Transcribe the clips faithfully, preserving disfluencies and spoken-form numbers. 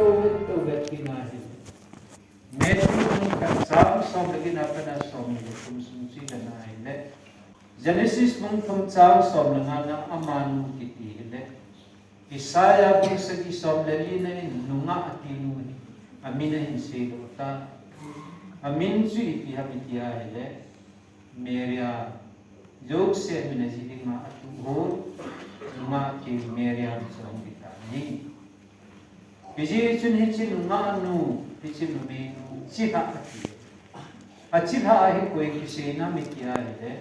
Vet, vet kit na hi. Matthew bung khat chang som le get na pat a som le thum sung chu i vet na hile, Genesis bung thum chang som le nga na amanu kiti hile, Isaiah bung sagi som le li na in nungah ati nu hi amin ahin seidoh ta. Amin chu ipi ham iti ahile, Miriam, Joseph min a ji dinga atuh ho, nungah kiti Miriam chu ahung kitan ahi. Hijeh chun hiche nungah nu, hiche numei nu, chilhah ati. Achilhah a hi koi kiseina ham iti ahile,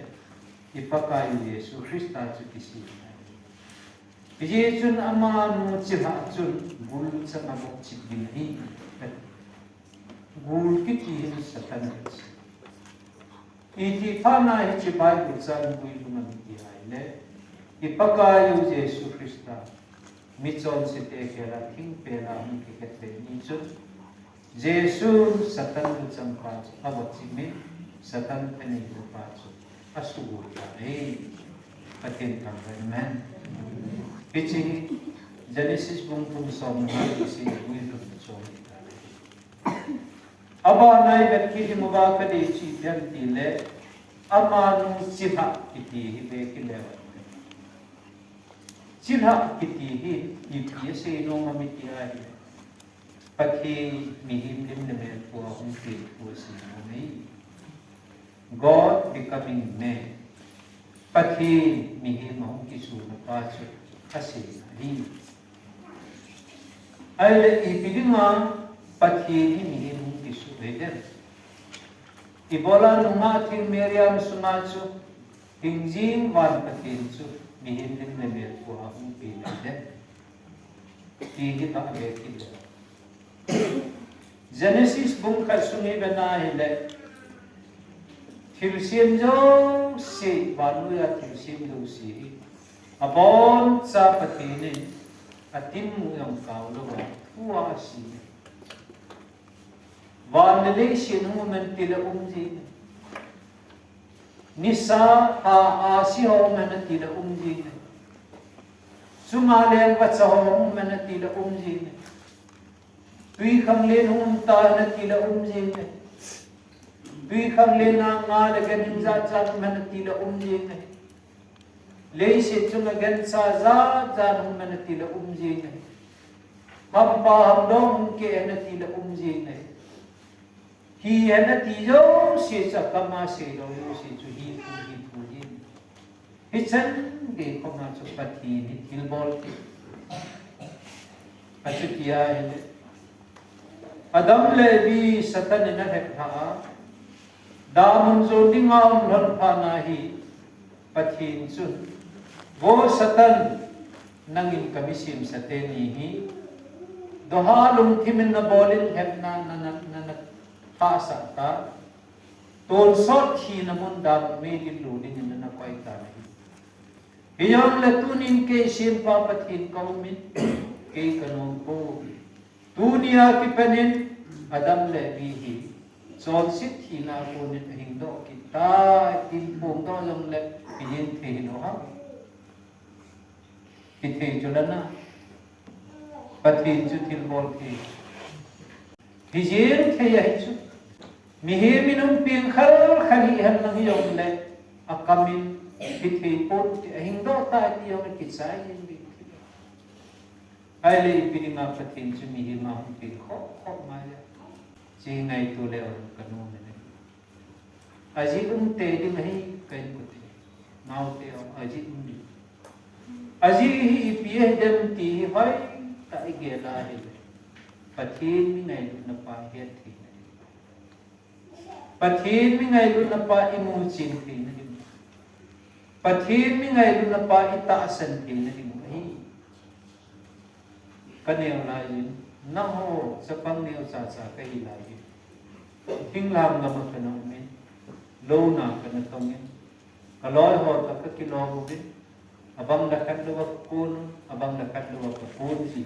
i Pakaiyu Jesu Christa chu kiseina ahi. Hijeh chun amanu chilhah chun gul chang a vokchip ding ahi. Gul kiti hin Satan ahi. Iti phat na hiche Bible chang guilhung ham iti ahile, i Pakaiyu Jesu Christa michonsete khela thingpel a hung kikhetbeh ni chun, Jesun Satan luchang pa chu avokchip in, Satan thanei pa chu asugol tan ahi. Pathen thangvah in, amen. Hiche hi Genesis bung thum som le nga kisei guilhung chu ahi. Abana i vet kit diuva kadei chu ipi ham itile, amanu chilhah kiti hi ve kit leu hen. Chilhah kiti hi ipi asei nom ham iti ahile, Pathen mihem lim le mel pua hung pen thu asei nom ahi. God becoming man. Pathen mihem ahung kisuna pa chu aseina ahi. Ahile ipi dinga Pathen hi mihem hung kisuh ahi dem? Ibola nungah theng Miriam sunga chu hingjing van Pathen chu mihem lim le mel pua ahung pen ahi dem? Ti hi gah ve kit leu. Genesis bung khat sung i vet na hile, thilsem jouse, vannoiya thilsem jouse hi aboncha Pathen in atimmu jong kaolou a, thu a asei. Van le leiset hung um hen tile um jeng e. Nisa, a, ahsi ho um hen tile um jeng e. Chunga leng vacha ho um hen tile um jeng e. Twikhanglen hung um tahen tile um jeng e. Twikhanglen a nga le gan hing jat jat um hen tile um jeng e. Leiset chunga gancha jat jat hung um hen tile um jeng e. Hampa hamdong hung keh hen tile um jeng e. Hi hen ati jouse chu, akam a seilou jouse chu hi thu, hi thu hi. Hichan gei khoma chu Pathen hi thilbol thei. Achuti ahile, Adam le Evi Satan in alhep lha a, damun jon dinga aum lhon phat na hi, Pathen chun, Vo Satan, nangin kami semsa teni hi, doha lungthim in nabol in lhepna na, na, na, na hahsah ta, tonsot thina mun damun meidil lou dingin nana koi tan ahi. Hijongle tunin kei sempa Pathen kaum in, kei kanom poi. Tunia kipat in Adam le Evi hi chonset thina a konin ahingdoh kit tai, tin phongdoh jongle ihin thei hilou ham? Hithei chu lana. Pathen chu thilbol thei. Hijeng thei ahi chu. Mihem in hung peng khalkhal hihen lang hijongle, akam in hithei ponte, ahingdoh tai ti jongle kichai jeng ding. Ahile ipi dinga Pathen chu mihem a hung peng khoh khoh ngai a? Hiche ngaito leu hen kanom e. Ajeh umtei ding ahi, ka inkote, naote, ajeh um ding. Ajeh hi ipi ahi dem ti hi hoitah a igel a ahile, Pathen mi ngailutna pa ihet theina ding. Pathen mi ngailutna pa imu chen theina ding. Pathen mi ngailutna pa itahsan theina ding ahi. Kaneo lai in, nangho chapang neocha cha kahi lai in, thinglhang gam a kana um in, louna kana tong in, kaloi ho toh kakilom uvin, abang le khat louva kakon un, abang le khat louva kakon ji.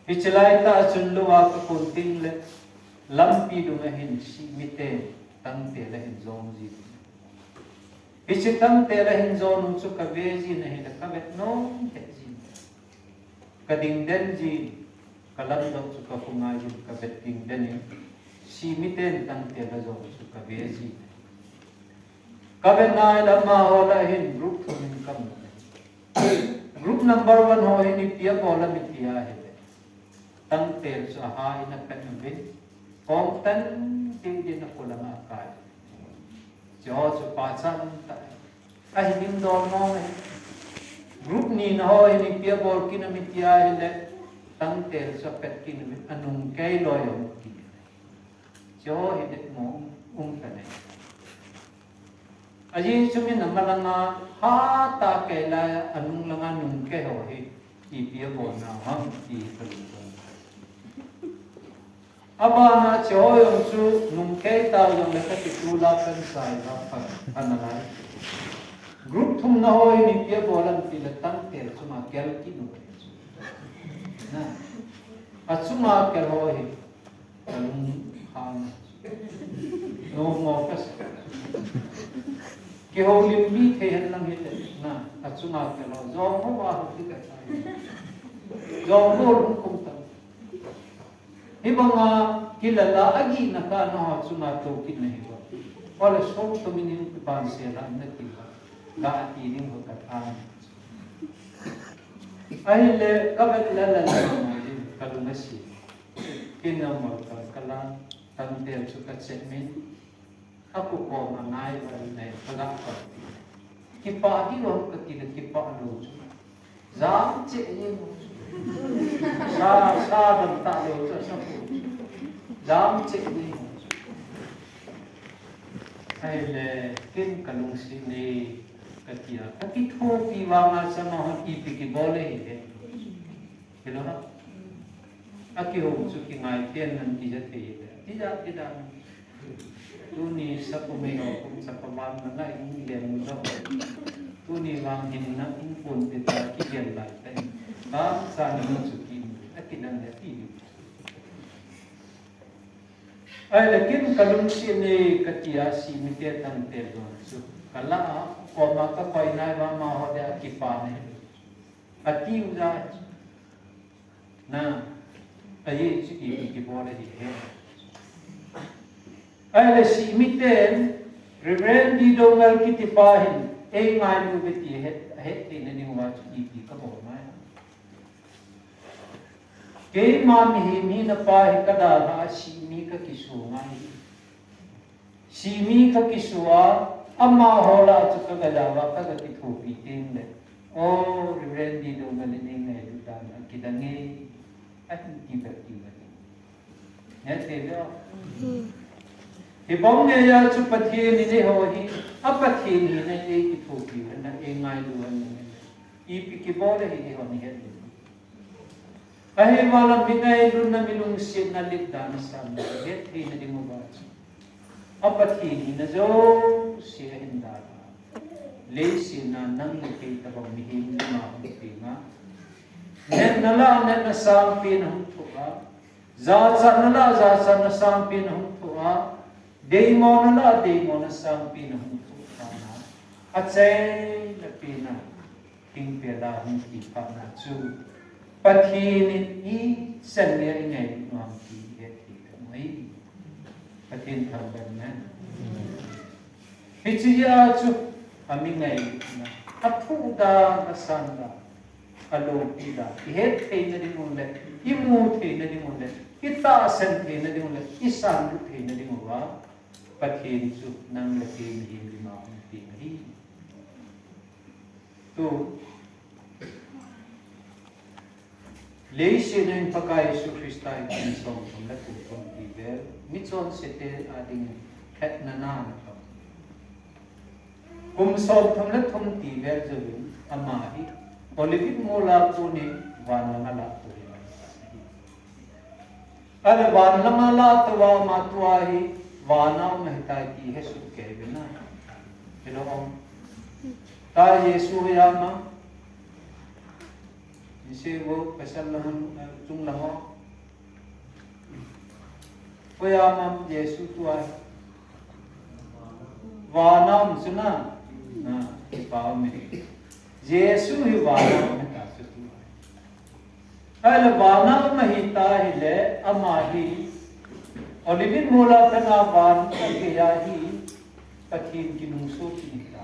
Hiche laitah chun louva kakon tengle, lampi dunga hin sih miten tangtel ahin jon ji. Hiche tangtel ahin jon u chu kave jin ahile kavet nom lheh jin. Ka ding den jin, ka lam jong chu ka khungai jin, ka vet ding den in, simi ten tangtel a jong chu ka ve jin. Ka vet nai le amaho lah hin group thum in ka mu. Group number one ho hin ipi abol am iti ahile, tangtel chu aha in apet uvin, kong tan tin din a khulang a akai. Hiche ho chu pachat um tah. Ahi ning dol mong e. Group ni na ho hin ipi abol kit nam iti ahile, tangtel chu apet kit uvin, anung kei loi jong kiti. Hiche ho hi det mong um tan e. Ajeh chu min amalang a hatah a kei lai a, anung lang a nung kei ho hi ipi abol nau ham ti ka lungdong. Abana hiche ho jong chu nung kei tau jong le ka ti tu la kan sai la pan, pan a lai. Group thum na ho hin ipi abol am ti le tangtel chunga kel kit u. Na. Achunga kel ho hi. Ka lung hang. No mo ka sa. Kihoulim mi thei hen lang hile. Na. Achunga kel ho. Jong ho va ho ti ka sai. Jong ho lung kum ta. Hibanga kilala agihna kha nangho chunga toh kit nahi uva. Ole som tomin hin kipan sela nati uva. Ga ati ding ho ka tha. Ahile ka vet lala lala mo jin ka lung asi. Kin na mo ka kala tangtel chu ka check min. Aku koma ngai ba nei ka ga ko. Kipah di lou ka ti le kipah lou chu. Jam cheh ni mo chu. Sa, sa dam tah lou chu sa ko. Jam cheh ni mo chu. Ahile kin ka lungset e ka ti a. Ka kithopi vanga chama hon ipi kibol e hile. Hilou ham? Akihou chu kingai pen nan tija thei le. Tija, tija. Tuni sa kum e ho kum sa pa van na ngai in lem u da. Tuni vang hin na in pon pe ta kigel lai ta in. Ba sa na chu ki a ti dan le ti. Ahile kin ka lungset e ka ti a simi te tangtel jong chu. Ka la a, koma ka koi nai va amaho dia kipa ne. Ati u ja. Na, ahi chu ipi kibol ahi he. Ahile simi ten, Reverend D. Dongel kiti pa hin, ei ngailu ve ti het, het theina ding uva chu ipi kabol ngai. Keima mihem hina pa hi ka dalha a simi ka kisu ngai. Simi ka kisu a, amaho lah chu ka ga jao a, ka ga kithopi teng le. O, Reverend D. Dongel in ei ngailu dan a kidang e, ahin ti bep ti bep. Nge te le o. Hibang nge a chu Pathen in eiho hi, a Pathen hina ei kithopi u ahi, ei ngailu u ahi. Ipi kibol ahi eiho ni het le. Ahivang a mi ngailutna, mi lungsetna, letdown na san, het theina ding uva chu. A Pathen hina jouse ahin dalha. Leiset a nang le kei tabang mihem lima hung peng a. Natna lah natna sangpen ahung thoh a. Jachatna lah jachatna sangpen ahung thoh a. Deimona lah deimona sangpen ahung thoh a. Achaina pen a. Thingpel a hung kipatna chu Pathen in ichan geiya ingailut u ham ti ihet thei u ahi. Pathen thangvah in. Hiche jeh a chu ami ngailutna, aphuh dan, asan dan, alopi dan, ihet theina ding u le, imu theina ding u le, itahsan theina ding u le, isanlut theina ding uva Pathen chu nang le kei mihem lima hung peng ahi. Tu, leiset a hin Pakai Jesu Christa in kum somthum le kum thum ti vel, michonse te ading in phatna na ana thot. Kum somthum le thum ti vel jouvin ama hi Olivet mol a kon in van langa lahto ahi. Ahile van langa lahto a ama tua hi vana um ahitai ti hesoh kei uvin a. Hilou ham? Tua Jesu hoiya um am? Niseh vo pasal lang, eh, chung lang ho. Hoiya um am Jesu tua hi? Vana um chu na. Na, kipa um e. Jesu hi vana um ahitai chu tua hi. Ahile vana um ahita ahile, ama hi Olivet mol a pat a van agei a hi Pathen kinungso kit ahita.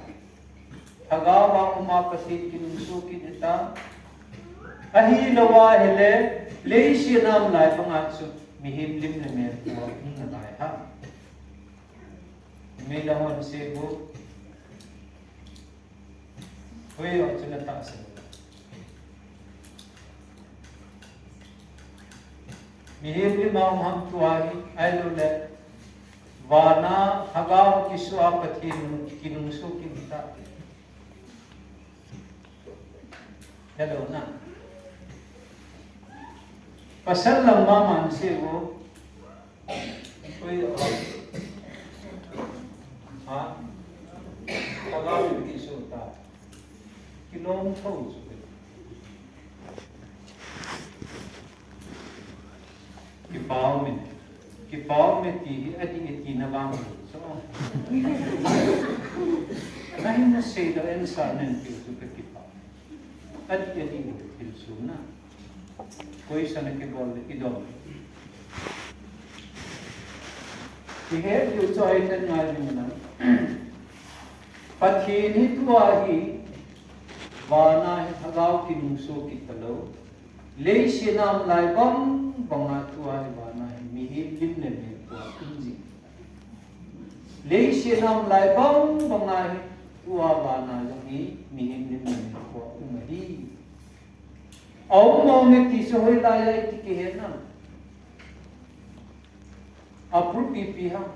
Lhagao a um a Pathen kinungso kit ahita. Ahilou ahile, leiset a um lai banga chu mihem lim le mel pua um nalai ham? Meilhei hon seiyu. Hoiya chu natahsan. Mihem lim a um ham tua hi, ahilou le, vana lhagao kisu a Pathen kinungso kit ahita. Hello na. Pasal lam mama seiyu. Oi, oh. Ha? Lhagao kisu ta. Kilom thou chu. Kipah ume. Kipah ume ti hi adih e tina vang chu. Nahin nasei doh en sa nen ti chu kakipah. Adih e ti thil chu na. Koi sa na kibol le idom. Kihe diu chu ahi ten ngai ding na. Pathen hi tua hi vana hi lhagao kinungso kit talou. Leiset a um lai bang banga tua hi vana hi mihem lim le mel pua um jing. Leiset a um lai bang banga hi tua vana jong hi mihem lim le mel pua um ahi. Aum mong e ti chu hoilai a iti kihe na. Apru pipi ham.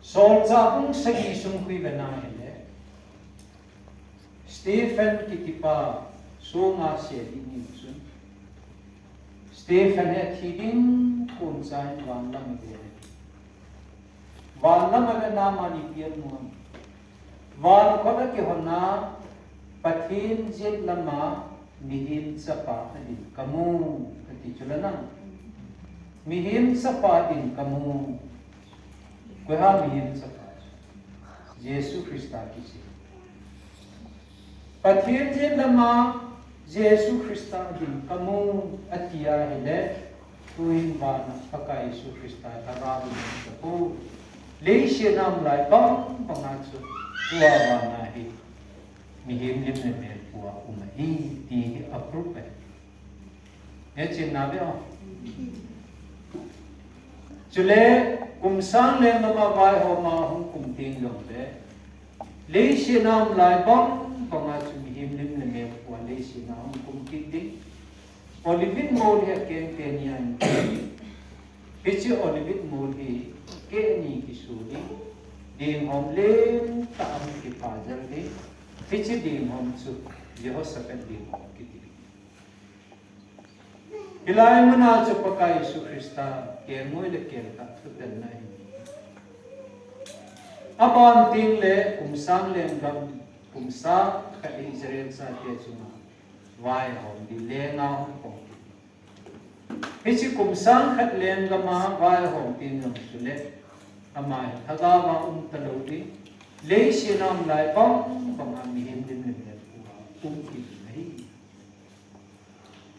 Solchah bung sagi sung khu ivena ahile, Stephen kitipa sunga se ding ni chun, Stephen hi athi ding kon chan vanlam ave. Vanlam ave na mani pian nuam. Van khut a kihon a, Pathen jet lama mihem chapa adin kamu, ati chu la na. Mihem chapa adin kamu. Koi ham mihem chapa? Jesu Christa kiche. Pathen jet lama Jesu Christa adin kamu ati ahile, tuin vana Pakai Jesu Christa lhagao in kamu. Leiset a um lai bang banga chu tua vana hi mihem lim le mel pua um ahi ti hi apru ahi. Nge chin na ve o. Chule kum sang lenggam a vaihom a hung kum teng jongle, leiset a um lai bang banga chu mihem lim le mel pua leiset a hung kum kit ding. Olivet mol hi akeng teni a um ding. Hiche Olivet mol hi keh ni kisu ding. Denghom lentah a hung kiphah jel ding. Hiche denghom chu Jehoshaphat denghom kiti. Hilai muna chu Pakai Jesu Christa kelngoi le kelkah thutanna ahi. Aban teng le kum sang lenggam, kum sang khat Israel chate chunga vaihom ding lenga hung pang. Hiche kum sang khat lenggam a vaihom teng jong chule, ama hi lhagao a um talou ding, leiset a um lai bang banga mihem lim le mel pua um kit ding ahi.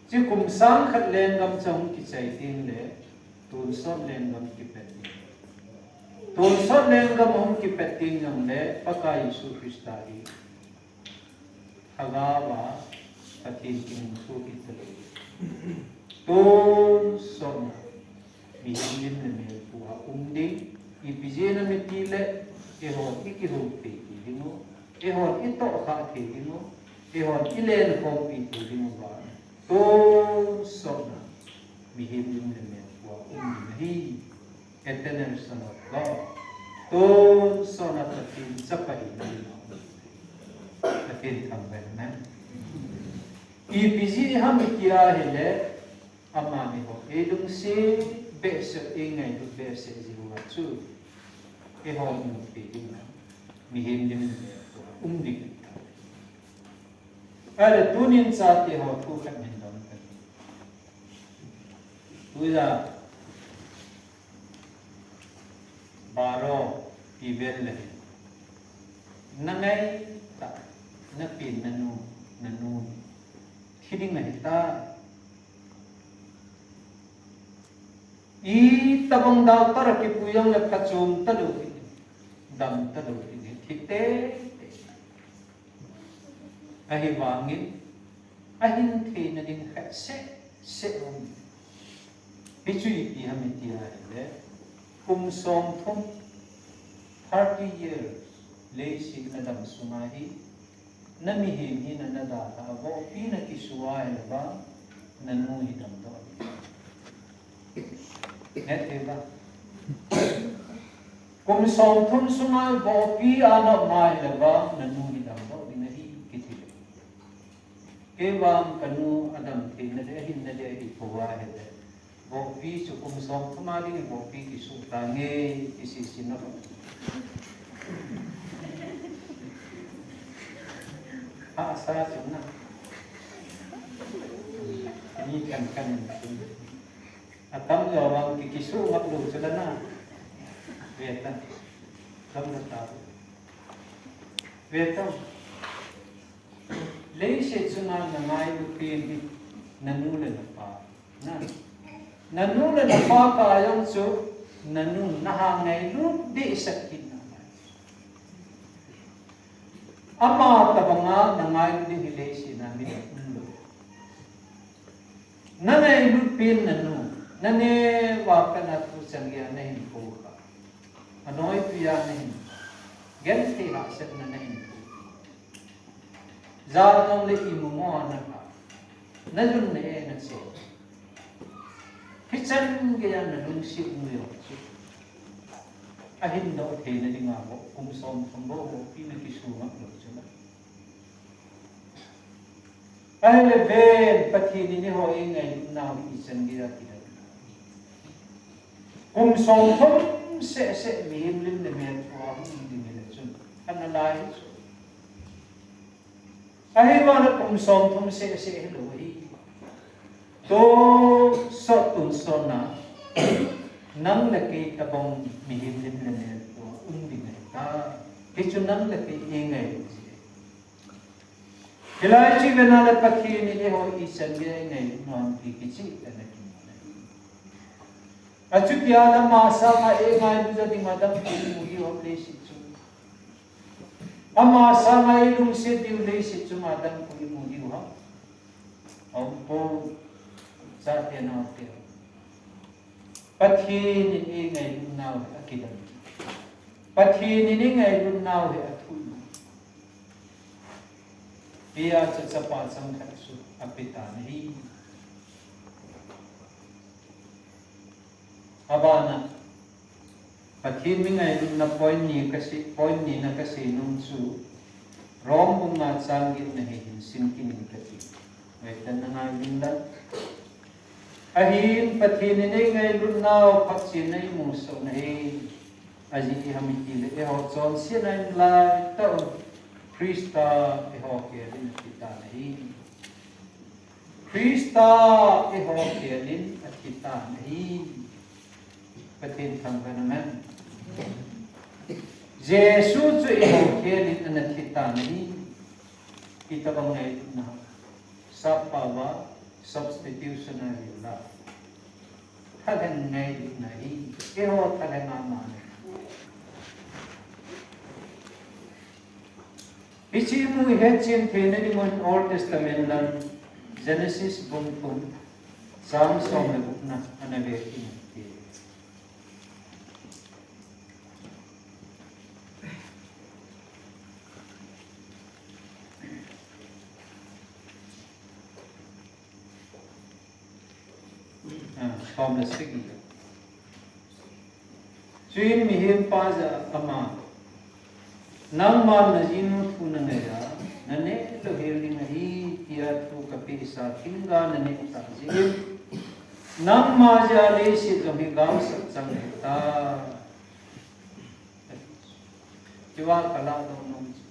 Hiche kum sang khat lenggam chu ahung kichai teng le, tonsot lenggam kipet ding. Tonsot lenggam ahung kipet teng jongle, Pakai Jesu Christa hi lhagao a Pathen kinungso kit talou. Tonsot na mihem lim le mel pua um ding. Ipi jeh inem itile, eihon ikihoupi thei ding u, eihon itohkhah thei ding u, eihon ilenkhompi thei ding uva, tonsot na mihem lim le mel pua um ding ahi. Eternal Son of God. Tonsot na Pathen chapa hina ding u. Pathen thangvah hen. Ipi jeh ham iti ahile, amani ho eilungset behseh, eingailut behseh jeh uva chu, eihon imu thei ding u, mihem lim le mel pua um ding ahitai. Ahile tunin chate ho thu khat hin dong kate. Tuja baro pi vel le hin, nangaitah, napen nanu, nanu ding ahi ta. Itobang doctor a kipui jongle phachom talou hi, dam talou hi, thi tei tei. Ahivangin, ahin theina ding khat seh seh um. Hichu ipi ham iti ahile, kum somthum, thirty years, leiset nadam sunga hi, namihem hina nadalha a, vohpi nakisuh a ahile vang, nanu hi damdoh ding. Nge thei ba? Kum somthum sunga vohpi a na um a ahile vang, nanu hi damdoh ding ahi, kiti. Kei vang kanu adam theina le, ahinna le, ahipoi ahile, vohpi chu kum somthum a ding vohpi kisuh tange, kisih sih na. Hahsa chu na. Ni kan kan. Atam jo vang ki, kisuh ngap lou chu la na. Ve ta. Tam na ta. Ve ta. Leiset chunga nangailut pen hi nanu le napa. Na. Nanu le napa kah a jong chu nanu naha ngailut dehset kit nalai. Ama tobanga nangailut ding hi leiset a midang umlou. Nangailut pen nanu, naneo a pat a tuchan geiya nahin kou kha. Anoipi a nahin, genthei hahsatna nahin kou. Jat jong le imu mo a nakha. Najun na e nache. Hichan geiya nalungset u jong chu, ahin doh theina dinga bou, kum somthum bou, vohpi nakisuh ngap lou chu la. Ahile ven, Pathen in eiho eingailutnau hi ichan geiya kidang. Kum somthum seh seh mihem lim le mel thua hung ding hile chun, analai hi chu. Ahivangin kum somthum seh seh hilou ahi. Tusot tunsot na, nang le kei tobang mihem lim le mel thua um ding ahi ta. Hichu nang le kei eingailut ji. Hilai chu ivet na le Pathen in eiho ichan geiya eingailut nom ti kicheh tah in akimu ahi. Achutia le ama sanga eingailut ja ding adam koi imu diu ham leiset chunga. Ama sanga eilungset diu leiset chunga adam koi imu diu ham. Aumpoi, chate naote. Pathen in eingailutnau hi akidang. Pathen in eingailutnau hi athuh. Hijeh chun chapa changkhat chu apetan ahi. Abana, Pathen mi ngailutna point ni kasei, point ni na kasei nom chu, Rom bung nga chang get na hi hin simkit in kati. Ngaitah in nangai uvin lang. Ahin Pathen in eingailutnau phatchenna imusah u ahi. Ajeh ipi ham itile, eiho chonsetna in laitah u Christa eiho khel in athi tan ahi. Christa eiho khel in athi tan ahi. Pathen thangvah in, amen. Jesu chu eiho khel in ana thi tan ahi. Itobang ngailutna. Sappao a substitutionary love. Thalheng ngailutna ahi. Eiho thalheng a ama ahi. Hiche imu ihetchen theina dingin Old Testament lang Genesis bung thum chang som le gupna ana ve kit in ati. Ah, som le sagi. Chuin mihempa jah a ama, nangman najinu thu nangai a, naneh louhel ding ahi, tia thu kapehsa thingga naneh tah jeh in, nangma jeh a leiset jong hi gaosap chang ahitai. Tua kaladoh nom chu.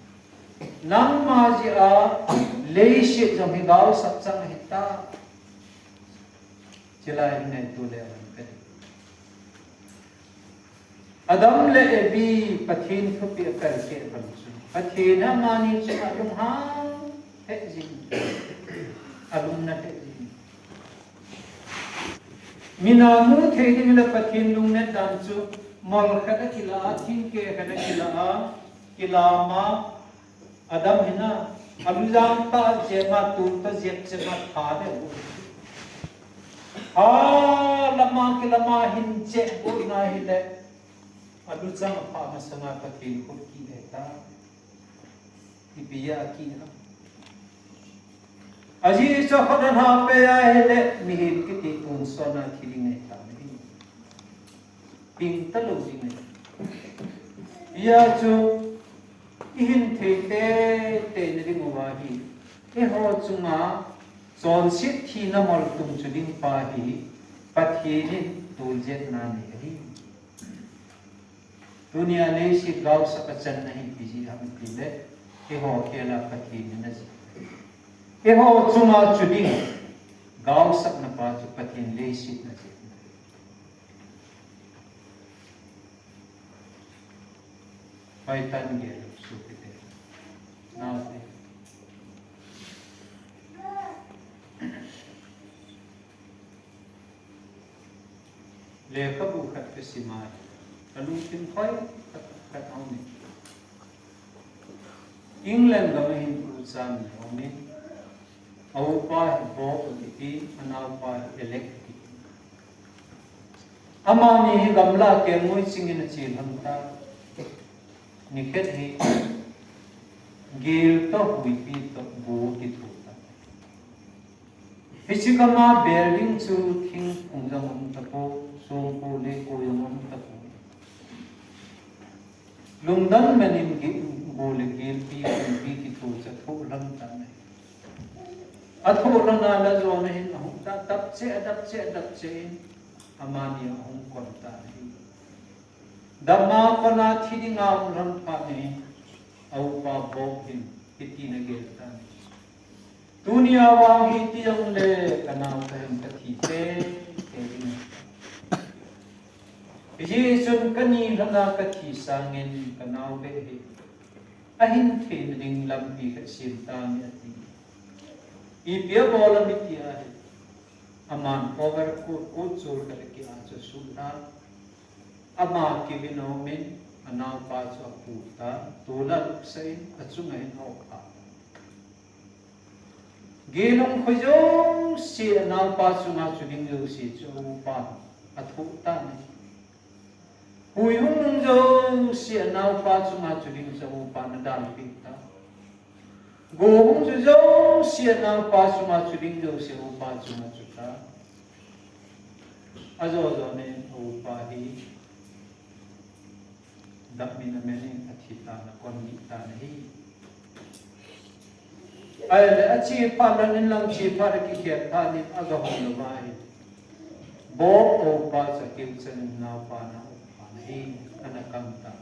Nangma jeh a leiset jong hi gaosap chang ahitai. Chulai hi ngaito leu hen kati. Adam le Evi Pathen thupeh apelkeh bang chu, Pathen in amani chunga lunghang lheh jing. alung na thei ding. Mina mu thei ding le Pathen lungnet dan chu mol khat a kila a, thingkeh khat a kila a, kilam a, adam hina, alujang ta jep ma, tul ta jep jep ma tha de. Ha lama kilama hin jep bu na hile, alujang a pha masanga Pathen khut kile ta. Ipi a kile. Ajeh chu khat a lha pe a hile, mihem kiti tonsot a thi ding ahi ta ni. Ping talou ding ahi. Hijeh chun, ihin thei teitei na ding uva hi, eiho chunga chonset thina moltung chu ding pa hi, Pathen in toljet na nei ahi. Tunia leiset gaosap a channa hi ipi jeh ham itile, eiho khel a Pathen in ajih. Eiho chunga chu ding, gaosapna pa chu Pathen leiset in ajih. Hoitan gel sopite, naote. Lekhabu khat kasim a, kalungthim khoi khat, khat aumin. England gam a hin u chan aumin. A upa hi Bob kiti, a naopa hi Alec kiti. Amani hi gamla kelngoi chingin achel lhon ta. Nikhat hi gel toh huipi toh bu kitho ta. Hiche gam a bel ding chu thingphung jong um tapoi, songkho leikho jong um tapoi. Lungdon man in gel, bu le gelpi, huipi kitho chu athoh lhon tan ahi. Athoh lhon a le jona hin ahung dap cheh, adap cheh, adap cheh in amani ahung kon tan ahi. Dam a kon a thi ding a um lhon phat in a upa Bob hin hiti in agel tan ahi. Tunia vang hiti jongle kanao kahin kathi teitei ding. Hijeh chun kani lhon a kathi sangin kanao beh hi ahin theina ding lampi khat sem tange ati. Ipi abol ham iti ahile, aman overcoat, coat chol khat akiah chu asuh tan. Ama kivin aumin, anaopa chu apu tan, tol a alupsah in, achunga hin aop tan. Gel hung khoi jouse, anaopa chunga chu ding jouse chu a upan athoh tan ahi. Hui hung nung jouse, anaopa chunga chu ding chu a upan adalpeh tan. Go hung chu jouse, anaopa chunga chu ding jouse a upa chunga chu tan. Ajo jo nin a upa hi dap min amen in athi tan, akon gih tan ahi. Ahile ache phat, lhon in lang che phat, akikhen phat in aga hung lou va ahile, Bob a upa chu akeu chan in anaopa ana op phat ahi, ana kam tan.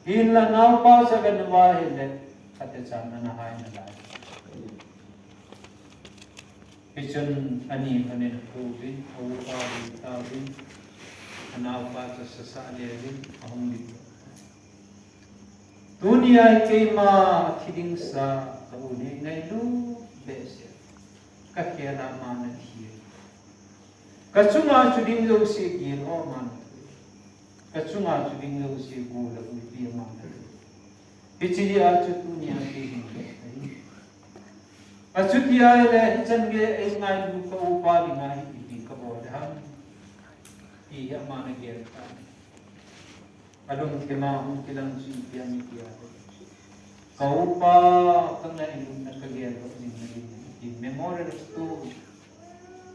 Hinla anaopa chu aven uva ahile, phatechan ana hai nalai. Hichun ani lhon in apouvin, a upa apouvin, anaopa chu asasah leuvin ahung lut. Tunia hi keima thi ding sa ka u hi ngailut behseh. Kakhel a aman athi. Kachunga chu ding jouse gel ho aman athoh. Kachunga chu ding jouse go le huipi aman athoh. Hiche jeh a chu tunia kei hin beh ahi. Achuti ahile hichan gei eingailu ka upa dinga hi ipi kabol ding ham, ti hi aman agel tan. Alungthim a hung kilang chu ipi ham iti ahile, ka upa kangailutna kagel doh jing nading in ti memorial stone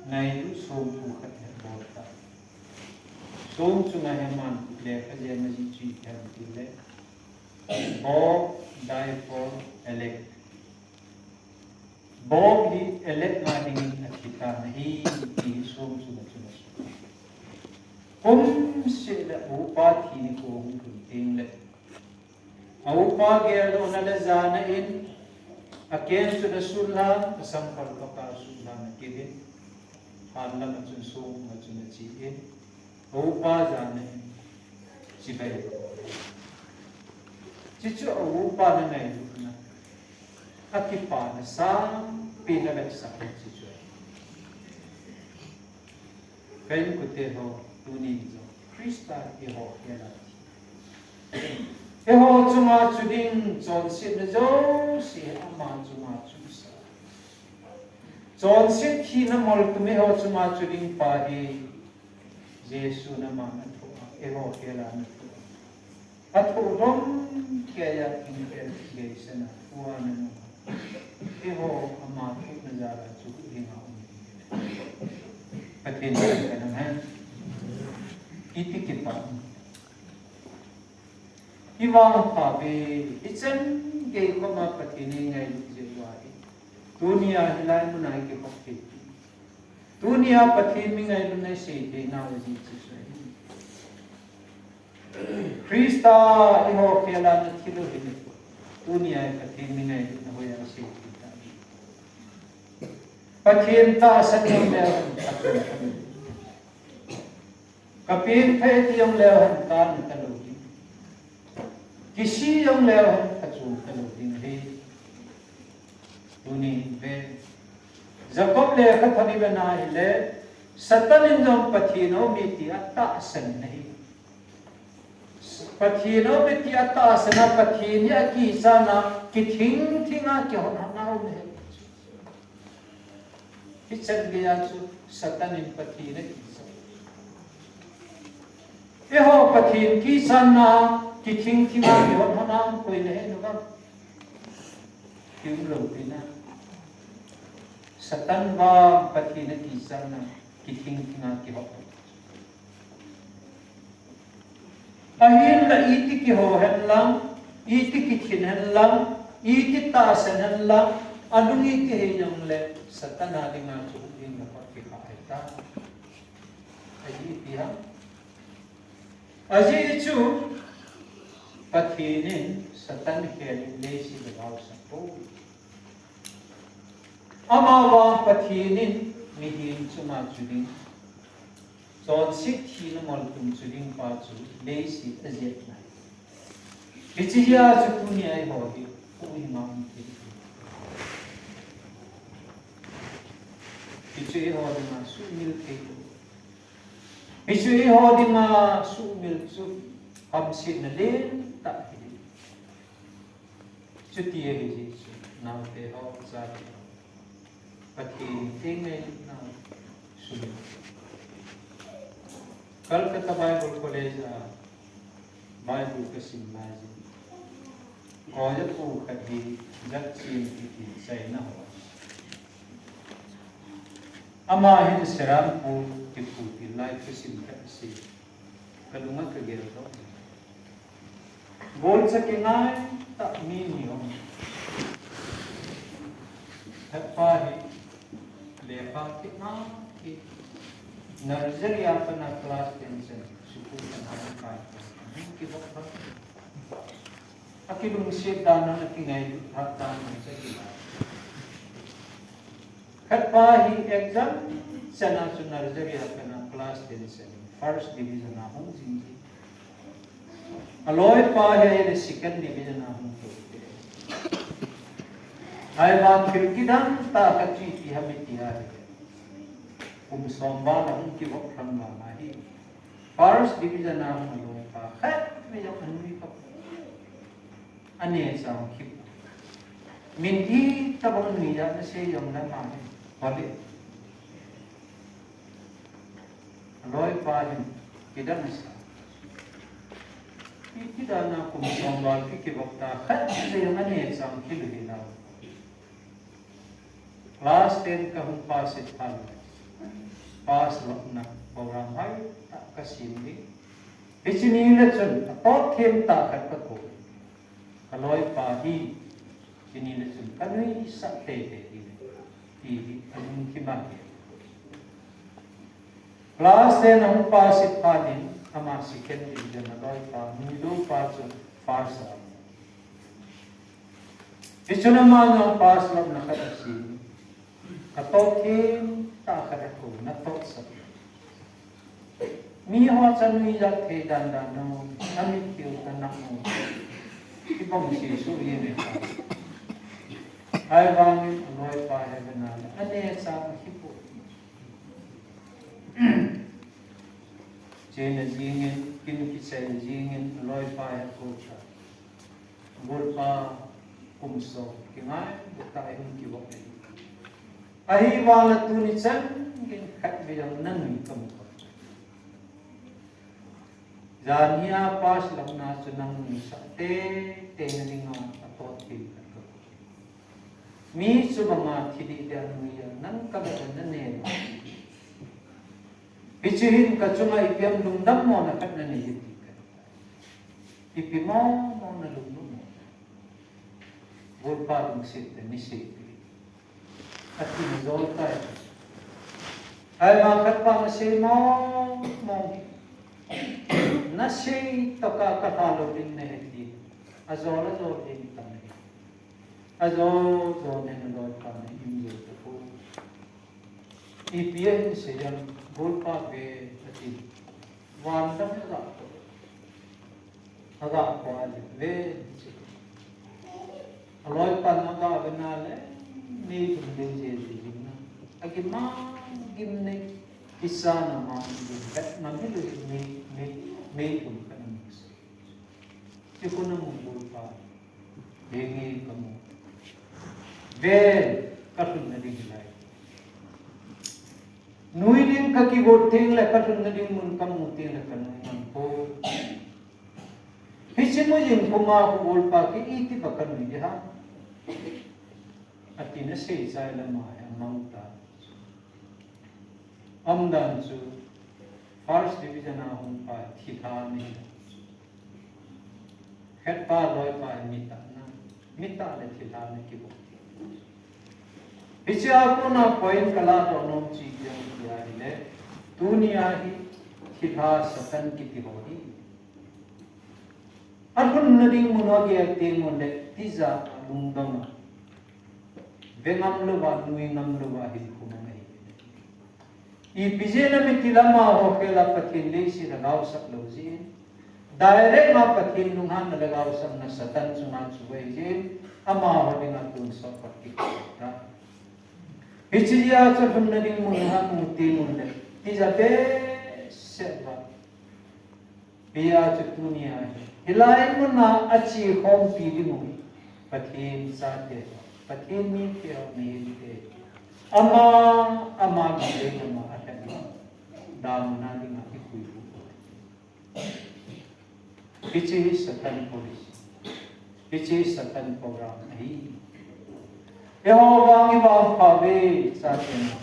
ngailut songthu khat hi abol tan. Song chunga hi aman lekha jem ajih chu ipi ham itile, Bob die for Alec. Bob hi Alec nga dingin athi tan ahi, ti hi song chunga chun asun. Kumseh le a upa thi nikho hung lhun tengle, a upa geldohna le jana in, akeng chun asun lhan, asamkol toh a sun lhan akivin, phat lam a chun song a chun ache in, a upa jana in chibai. Chuchu a upa na ngailutna, akipana sang Pi na vetsah ho chi chu. Ka inkote ho, tuni jong Christa eiho khel a thi. Eiho chunga chu ding chonsetna jouse ama chunga chu sa. Chonset thina moltum eiho chunga chu ding pa hi Jesu in aman athoh a, eiho khel a ana thoh a. Athoh dom kei a, kin kei a, kei sana, ua na na. Eiho ama thohna jal a chu ding a um. Pathen in ka nang hen. Iti kipa. I vangpha ve, i chan gei khoma Pathen i ngailut jeh uva hi. Tunia hilai muna i kikhop thei. Tunia Pathen mi ngailutna i sei thei nau jeh chu ahi. Christa eiho khel a ana thi lou hi. Tunia Pathen mi ngailutna hoiya i sei thei ta. Pathen tahsan jong leu hen, ka pengthah e ti jong leu hen, ka na ta lou ding. Kisih jong leu hen, ka chun ta lou ding ahi. Tuni hin ve. Jacob lekhathot i vet na hile, Satan in jong Pathen aume ti atahsan in ahi. Pathen aume ti atahsan a, Pathen hi akichat na, kithing thing a kihot hot na aume. Hichan geiya chu Satan in Pathen akichat. Eiho Pathen kichatna, kithing thing a kihot hot na um koi le he nu ba. Kium lou pi na. Satan vang Pathen akichatna, kithing thing a kihot. Ahinla iti kiho hen lang, iti kithin hen lang, iti tahsan hen lang, alung iti hei jong le, Satan a dinga chu hung ding na pat kikha ahi ta. Ahi iti ham. Ajeh chu, Pathen in Satan khel in leiset a avau sah poi. Amavang Pathen in mihem chunga chu ding. Chonset thina moltum chu ding pa chu leiset a ajet nai. Hiche jeh a chu tunia eiho hi, pu hi ma um thei. Hichu eiho dinga sumil thei. Hichu eiho dinga sumil chu hamsetna lentah hi. Chuti ahi jeh chun, naote ho, chate ho. Pathen theng ngailutna sumil. Calcutta Bible College a Bible ka sim lai jin. College pu khat hi Jackson kiti China ho. Ama hin Serampore kiti lai ka sim khat si. Ka lunga ka gel doh. Golcha kingai tah mi ni um. Khat pa hi lekha kingai, nursery a pat a class ten chan school a ana kai. Kibang bang. Akilungset dan a, akingailut dan a, sa kila. Khat pa hi exam chan a chu nursery a pat a class ten chan, first division a hung jing jing. Aloi pa hi ahile second division a hung to te. Ahivang thil kidang tah khat chu ipi ham iti ahile, kum som val a hung kivop lhon vang ahi. First division a hung aloi pa khat vei jong anui kha. Aneh chang khip. Min itobang nui jat nasei jong le ama hin hol e. Aloi pa hin kidang asa. Iti dan a kum som val kikivop ta khat vei jong aneh chang khip u hi nau. Class ten ka hung pass it phat, pass lopna program hoitah ka sem ding. Hiche ni le chun atot them tah khat ka kou. Ka loipa hi, hiche ni le chun ka nuisat teitei ding ahi, ti hi alungthim a ahi. Class ten ahung pass it phat in, ama second division a, aloipa, nuilou pa chu first a. Hichun ama jong pass lopna khat asem. Ka tot them tah khat akou, na tot sah. Miho cha nuijat thei dan dan u, na mitlhi u ka nang u. Kibang sese jeng e. Ahivangin aloipa hi aven le, anecha ahipoi. Chena jingin, kin kichai jingin, aloipa hi akou tai. Golpa, kum som kingai, tah in kivop e. Ahivang le tuni chan gei khat vei jong nanui kamu kha. Janhi a pass louna chu nang nuisah teitei na dinga atot pen khat kakou. Mi chu banga thi ding dia nui a nang kave na ne. Hiche hin kachunga ipi ham lungdam mona khat nanei hite. Ipi mong mong na lungdam mo. Golpa lungset te ni sei pi. Ati na jol tai. Ahivang khat pa nasei mong mong. Nasei toh ka, ka lha lou ding nahi ti. Ajol, ajol ding tam ahi. Ajol, jol nen aloipa nen in jol tapoi. Ipi ahin sei jeng, Golpa ve ati. Van dang aga po. Aga po ale ve ati. Aloipan aga ve na le, mi tum ding je je jing na. Agim a gim nei, kisa na ma gim, vet na mi lu mi, mi, mi tum ka na mi se. Ti ko na mu Golpa. Ding e kamu. Ve, kalhun na ding lai. Nui ding kakigot teng le kalhun na ding mun kamu teng le kanui man po. Hiche mu jing puma khu Golpa kei iti ba kanui ding ham. Ati na sei chai lama hi amang ta. Umdan chu first division a hung pa thilha ni. Khat pa loipa mi tah na. Mi tah le thilha ni kibo. Hiche a kona point kala doh nom chu ipi ham tia ahile. Tunia hi thilha Satan kiti ho hi. Alhun na ding mun a gel teng un le tija alungdong a. Ve ngam louva, nui ngam louva hinkho mang ahi. Ipi jeh a mitlhi lama ho khela Pathen leiset a gaosap lou jeh in. Direct a Pathen lunghanna le gaosapna Satan chunga chu ahi jeh in. Amaho dinga tonsot pat kit ta. Hiche jeh a chu alhun na ding mun a mu teng un le. Tija behseh uva. Hijeh a chu tunia hi, hilai muna ache khompi ding u Pathen chate, Pathen mite, mihemte. Ama, ama gam le gam a alhen u, damna dinga ikhui u. Hiche hi Satan policy. Hiche hi Satan program ahi. Eiho vang ivangpha uve, chate na.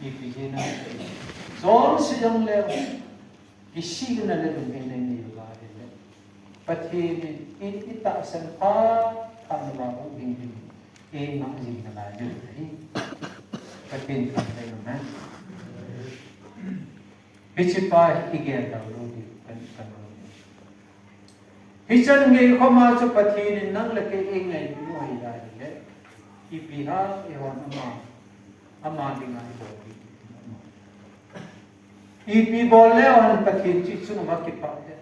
Ipi jeh a. Chonse jong le. Kisihna le lunghei nei nei uva ahile. Pathen in i, itahsan phat phat uva huhhing in eima jing nalai diu ahi. Pathen thangvah in umhen. Hiche pa hi igel lou diu kan, kan um. Hichan gei khoma chu Pathen in nang le kei eingailu ahi ahile. Ipi ham eihon ama, ama dinga ibol diu. Ipi bol leu hen Pathen chu ichung uva kipah dem?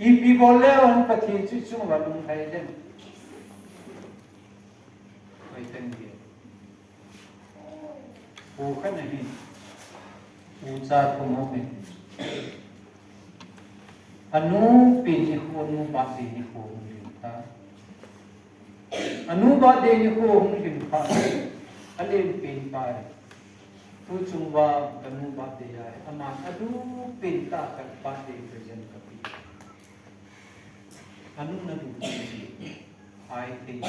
Ipi bol leu hen Pathen chu ichung uva lunglhai dem? Pai teng dia. Pu khat ahi. Ucha thum aum in. Anu pen nikho, anu birthday nikho hung lhin ta. Anu birthday nikho hung lhin phat, alen pen pa hi. Tuchung uva kanu birthday ahi. Aman adu pen tah khat birthday present kape. Anu nadu pen hi. Haithei.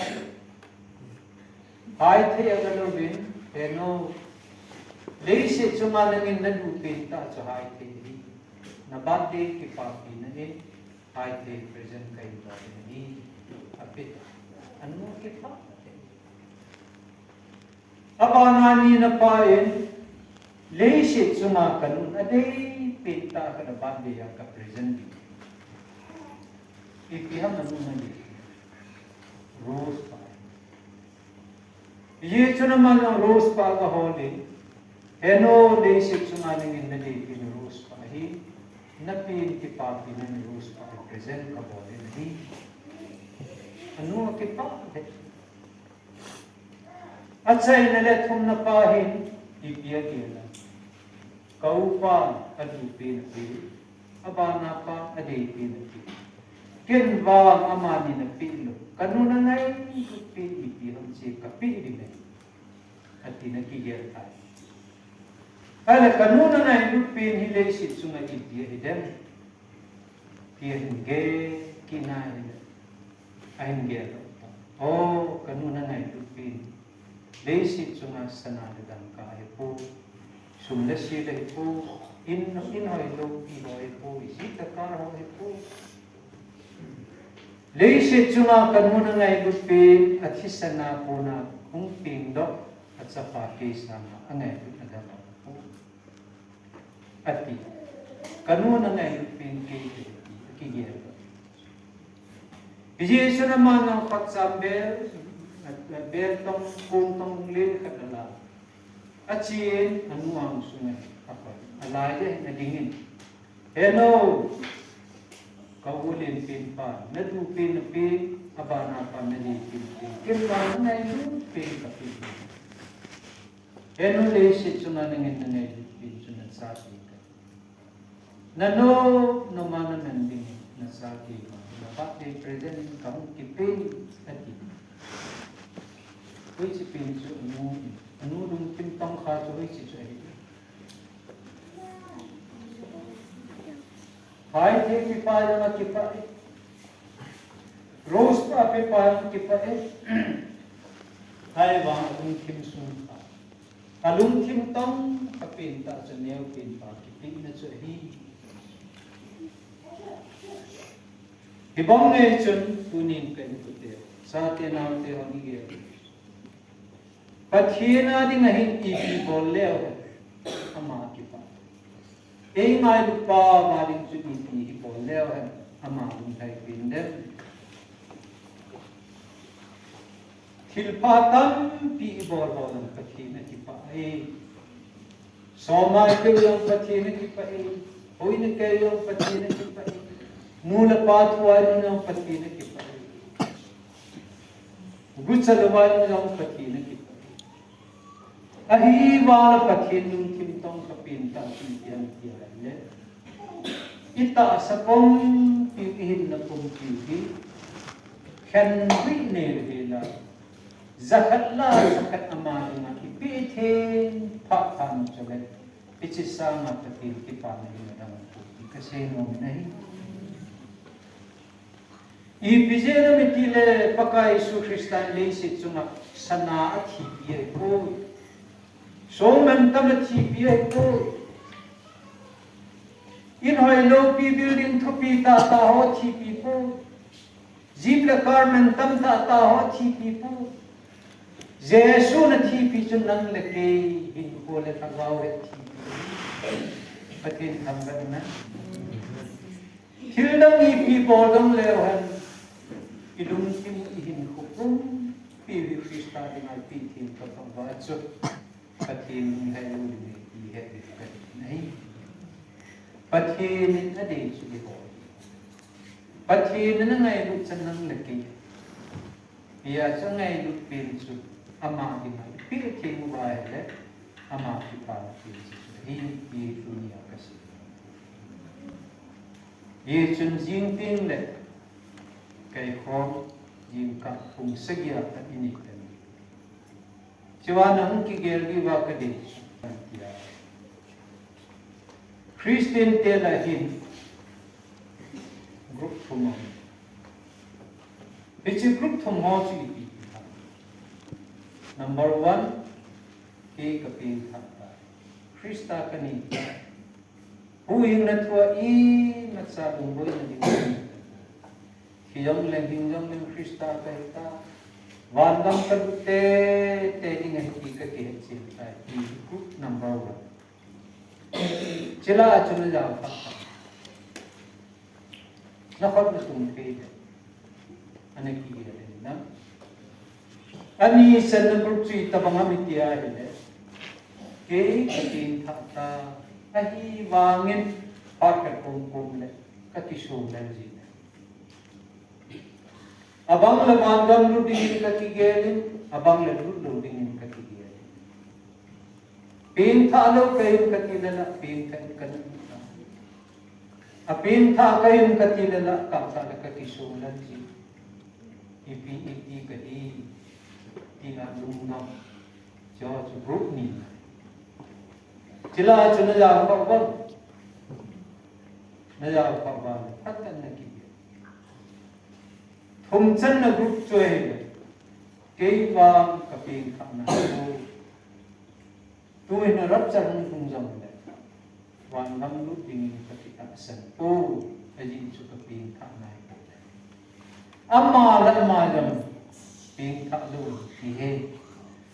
Haithei aga louvin, henu. Leiset chunga nangin nadu pen tah chu haithei hi. Na birthday kipapina in. Haithei present kahin bol in ahi, apeh. Anu kipah. Abana nina pa in, leiset chunga kanun adei pen tah kana birthday a ka present ding. Ipi ham anu nadi. Rose pa. Hijeh chun aman jong rose pa aga hol in, henu, leiset chunga nangin nadei pen rose pa hi, napen kipapina in rose pa hi present kabol in ahi. Anu akipah le. Achaina le thumna pa hin ipi agel a, ka upa adupi napi, abana pa adeipi napi. Ken vang amani napeh lou. Kanu nangailut pen ipi ham che kapeh ding ahi, atin akigel tai. Ahile kanu nangailut pen hi leiset chunga ipi ahi dem? Ti ahin gel kit na ahile, ahin gel doh tan. O, kanu nangailut pen leiset chunga sana le dangka ahipoi, sum le sil ahipoi, in, in hoi loupi ho ahipoi, jeep le car ho ahipoi. Leiset chunga kanu nangailut pen athisan a kona hung pengdoh achapa kei sanga angailut na dang ahipoi, ati. Kanu nangailut pen kei ahi, ati, akigel doh. Hijeh chun aman jong khatcha bel, bel tong, kong tong len khat ala, achen anu ang sunga akoi, alai le adingin, He nu, ka u lenpen pa, nadupi napi, abana pa nadeipi napi, ken vang nangailut pen kapeh. He nu, leiset chunga nangin nangailut pen chu nacha kei kahi. Nanu, numa naman ding nacha kei kahi. Na birthday present in kahung kipe, ati. Hoiche pen chu anu, anu lungthim tongkha chu hoiche chu ahi. Phaithei pepa jong akipah e. Rose apepa jong akipah e. Ahivang alungthim sung kha, alungthim tongkha pen tah chu neopen pa kipehna chu ahi. Hibang ngei chun tunin ka inkote, chate naote hon igel. Pathen a dinga hin ipi bol leu hen ama kipah. Eingailupa uva ding chu ipi ibol leu hen ama lunglhai pen dem? Thilpha tampi ibol ho jong Pathen akipah e. Soma ikeu jong Pathen akipah e. Hoi nakeu jong Pathen akipah e. Nu le pa thu a inun jong Pathen akipah e. Gucha lou a inun jong Pathen akipah e. Ahivang le Pathen lungthim tongkha pen tah chu ipi ham tia ahile, itahsa pumpi u, ihinna pumpi u hi khenbui nei le hela, jakhat la jakhat ama dinga ipeh theng phah phat chule, hiche sanga Pathen kipana hi adang poi ti kasei nom in ahi. Ipi jeh ham itile Pakai Jesu Christa in leiset chunga sana athipi ahipoi. Song mantam athipi ahipoi. In hoi loupi, building thupi tah tah ho athipi poi. Jeep le car mantam tah tah ho athipi poi. Jesu in athipi chu nang le kei hinkho le lhagao hi athipi. Pathen thangvahna. Thil dang ipi bol dang leu hen, ilungthim ihinkho pumpi hi Christa dinga ipi thil ka thangvah chu Pathen lunglhai lou ding ahi ti het ding kahi. Pathen in adei chu ibol. Pathen in angailut chan nang le kei. Hijeh chun angailut pen chu ama dinga ipeh theng uva ahile, ama kipana pen chu ahi ti tunia kasei. Hichun jing tengle kaikhom jingkah pung sagi a khat inei tan. Chua nahung kigel diuva kadei chu, tia. Christian te lah hin group thum aum. Hiche group thum ho chu ipi ipi ham? Number one, kei kapengthah tai. Christa kanei tai. Huhhingna thua imacha lungboina ding. Thi jongleng hing jongleng Christa kahi tai. Vangam kalut tete ding ahi ti kakihetchen tai. Ti group number one. Chule achun ajao khat. Nakhut natung peh le. Ana kigel in na. Ani channa group chu itobang ham itia ahile, kei kapengthah tai. Ahivangin phat khat kom kom le kakisong lel jin ahi. Abang le vangam lut dingin kakigel in, abang le lut lou dingin kakigel in. Pengthah lou kahin kati le la, pengthah in kahin kati. Apengthah kahin kati le la, kap tah le kakisol lan ji. Ipi iti kati, tia lungdong. Chu chu group ni. Chila chu na ja pa ba. Na ja pa ba. Phat kan na ki. Thum channa group chu ahile, kei vang kapengthah nai. Tuhin a rapture hung lhung jongle, vangam lut dingin kakitahsan poi, ajeh chu kapengthah nai. Ama le ama jong pengthah lou ti he.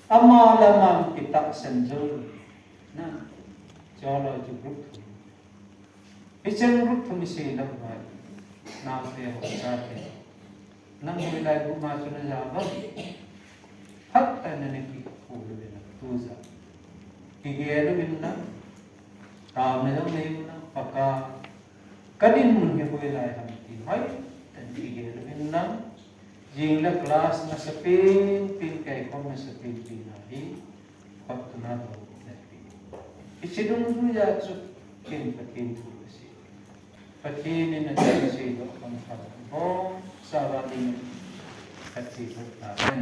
Ama le ama kitahsan jou. Na, cholo chu group thum. Hicheng group thum isei lou vai. Naote ho chate. Nang hoilai group ma chu na ja ba. Phat tah in na kikhu lou ve na tu ja. Kigel lou vin na. Taona jong nei na Pakai. Ka dinmun hi hoilai ham ti hoitah in kigel lou vin na. Jing le class masapen pen, kaikhom masapen pen na hi. Patna to le pi. Hiche dungjuia chu ken Pathen thu asei. Pathen in asei seidoh kham khat bou, sava ding khat seidoh tahen.